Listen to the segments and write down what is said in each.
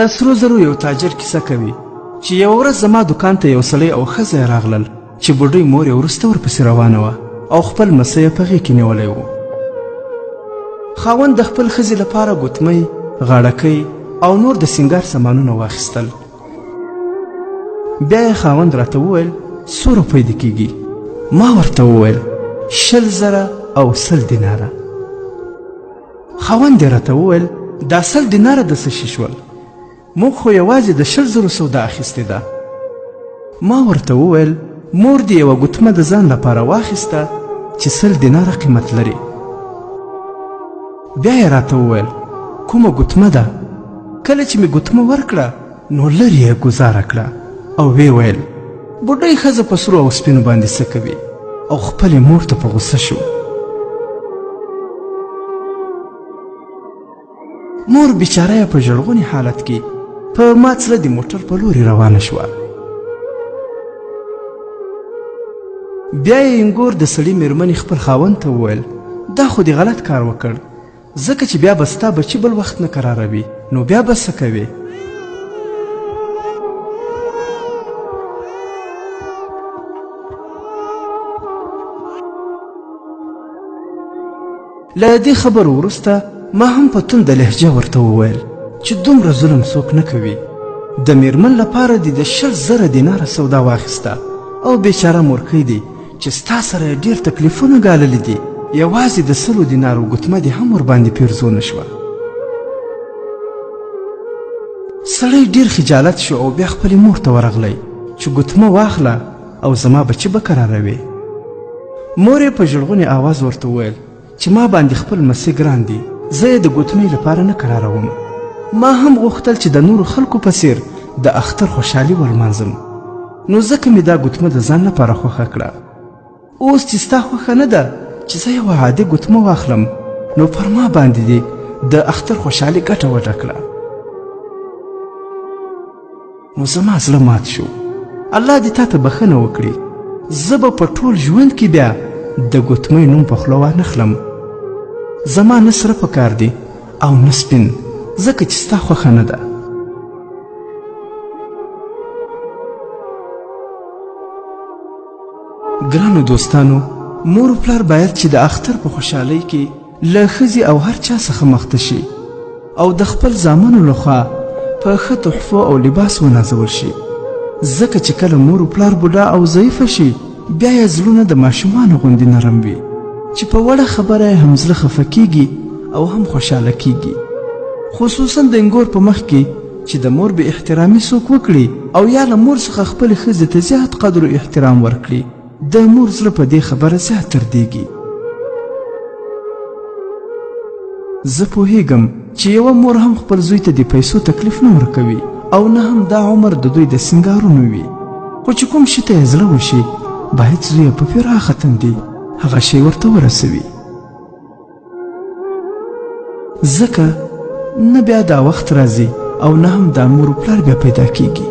د سرو زرو یو تاجر کیسه کوي چې یوه ورځ زما دوکان ته یو سړی او ښځه یې راغلل چې بوډۍ مور یې وروسته ورپسې روانه وه او خپل لمسی یې په غېږ کې نیولی و. خاوند د خپل ښځې لپاره ګوتمۍ، غاړکۍ او نور د سینګار سامانونه واخیستل. بیا یې خاوند راته وویل څو روپۍ دې کیږي؟ ما ورته وویل 10,100 دیناره. خاوند یې راته وویل دا 100 دیناره د څه شي شول؟ موږ خو یوازې د 20 زرو سودا اخیستې ده. ما ورته وویل مور دې یوه ګوتمه د ځان لپاره واخیسته چې 100 دیناره قیمت لري. بیا یې راته وویل کومه ګوتمه ده؟ کله چې مې ګوتمه ورکړه نو لرې یې ګوزاره کړه او ویې ویل بوډۍ ښځه په سرو او سپینو باندې څه کوي؟ او خپلې مور ته په غوسه شو. مور بیچاره یې په ژړغوني حالت کې په مات زړه د موټر په لوري روانه شوه. بیا یې اینګور د سړي میرمنې خپل خاوند ته وویل دا خو دې غلط کار وکړ، ځکه چې بیا به ستا بچي بل وخت نه کراروي، نو بیا به څه کوې؟ له دې خبرو وروسته ما هم په تنده لهجه ورته وویل چې دومره ظلم څوک نه کوي، د میرمن لپاره دې د 20,000 دیناره سودا واخیسته او بیچاره مورکۍ دې چې ستا سره یې ډېر تکلیفونه ګاللي دي، یوازې د 100 دینارو ګوتمه دې هم ورباندې پیرزو نه شوه. سړی ډېر خجالت شو او بیا خپلې مور ته ورغلی چې ګوتمه واخله او زما بچي به کراروې. مور یې په ژړغوني آواز ورته وویل چې ما باندې خپل لمسی ګران دي، زه یې د ګوتمې لپاره نه کراروم. ما هم غوښتل چې د نورو خلکو په څیر د اختر خوشحالي ولمانځم، نو ځکه مې دا ګوتمه د ځان لپاره خوښه کړه. اوس چې ستا خوښه نه ده چې زه یوه عادي ګوتمه واخلم، نو پر ما باندې دې د اختر خوشحالي ګټه وډه کړه. نو زما زړه مات شو. الله دې تا ته بښنه وکړي، زه به په ټول ژوند کې بیا د ګوتمۍ نوم په خوله وانخلم. زما نه سره په کار دي او نه سپین، ځکه چې ستا خوښه نه ده. ګرانو دوستانو، مور و پلار باید چې د اختر په خوشحالۍ کې له ښځې او هر چا څخه مخته شي او د خپل زامنو لخوا په ښه تحفو او لباس ونازول شي، ځکه چې کله مور و پلار بوډا او ضعیفه شي بیا یې زړونه د ماشومانو غوندې نرم وي چې په وړه خبره یې هم زړه خفه کیږي او هم خوشحاله کیږي. خصوصا د انګور په مخ کې چې د مور بې احترامي څوک وکړي او یا له مور څخه خپلې ښځې ته زیات قدر و احترام ورکړي، د مور زړه په دې خبره زیات دردیږي. زه پوهیږم چې یوه مور هم خپل زوی ته د پیسو تکلیف نه ورکوي او نه هم دا عمر د دوی د سینګارونو وي، خو چې کوم شي ته یې زړه وشي باید زوی یې په پراخه تندي هغه شی ورته ورسوي، ځکه نه بیا دا وخت راځي او نه هم دا مور و پلار بیا پیدا کیږي.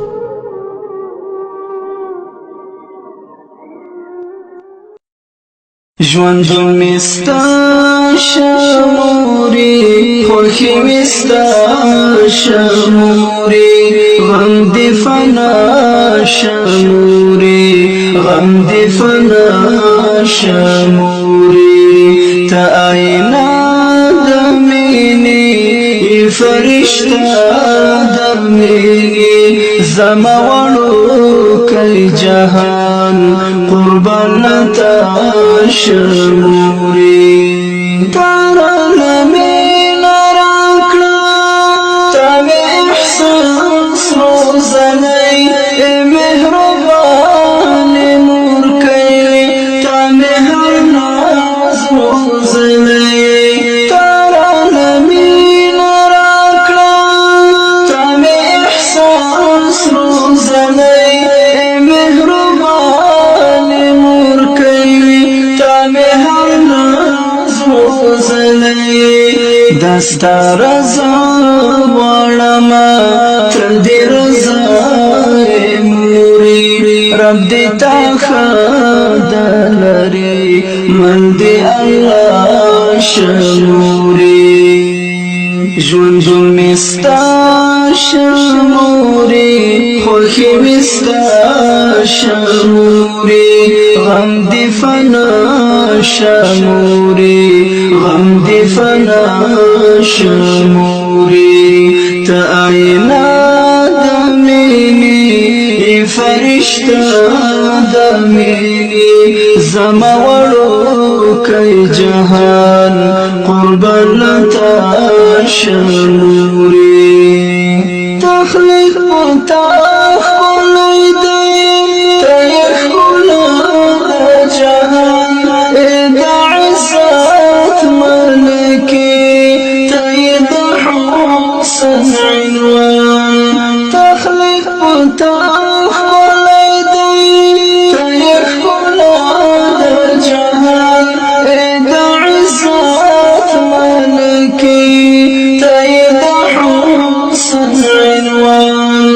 ژوند مې ستا شموري، خوښي مې ستا شموري، غم دې فنا شموري، غم دې فنا شموري، ته آینه د مینې، فرشته د مینې، زما وړوکی جهان قربان تا شموري. ترانه مینه راکړه، ته مې احساس روزلی، مهربانې مورکۍ، ته مې هر ناز روزلی. ترانه مینه راکړه، ته مې احساس روزلی، مهربانې مورکۍ، ته مې هر ناز روزلی. د ستا رضا غواړم، تل دې رضا موري، رب دې تا ښه لري، من دې الله شموري. ژوند مې ستا شموري، خوښي وستا شموري، غم دی فنا شموري، غم دی فنا شموري. ته آینا د مینې، فرشتہ د مینې، زما وړو کای جهان قربان تا شموري. تخلیق تا خپلې دی، ته ښکلا جهان، د عزت ملکی، ته د حسن عنوان. تخلیق تا خپلې دی، ته ښکلا جهان، د عزت ملکی، ته د حسن عنوان.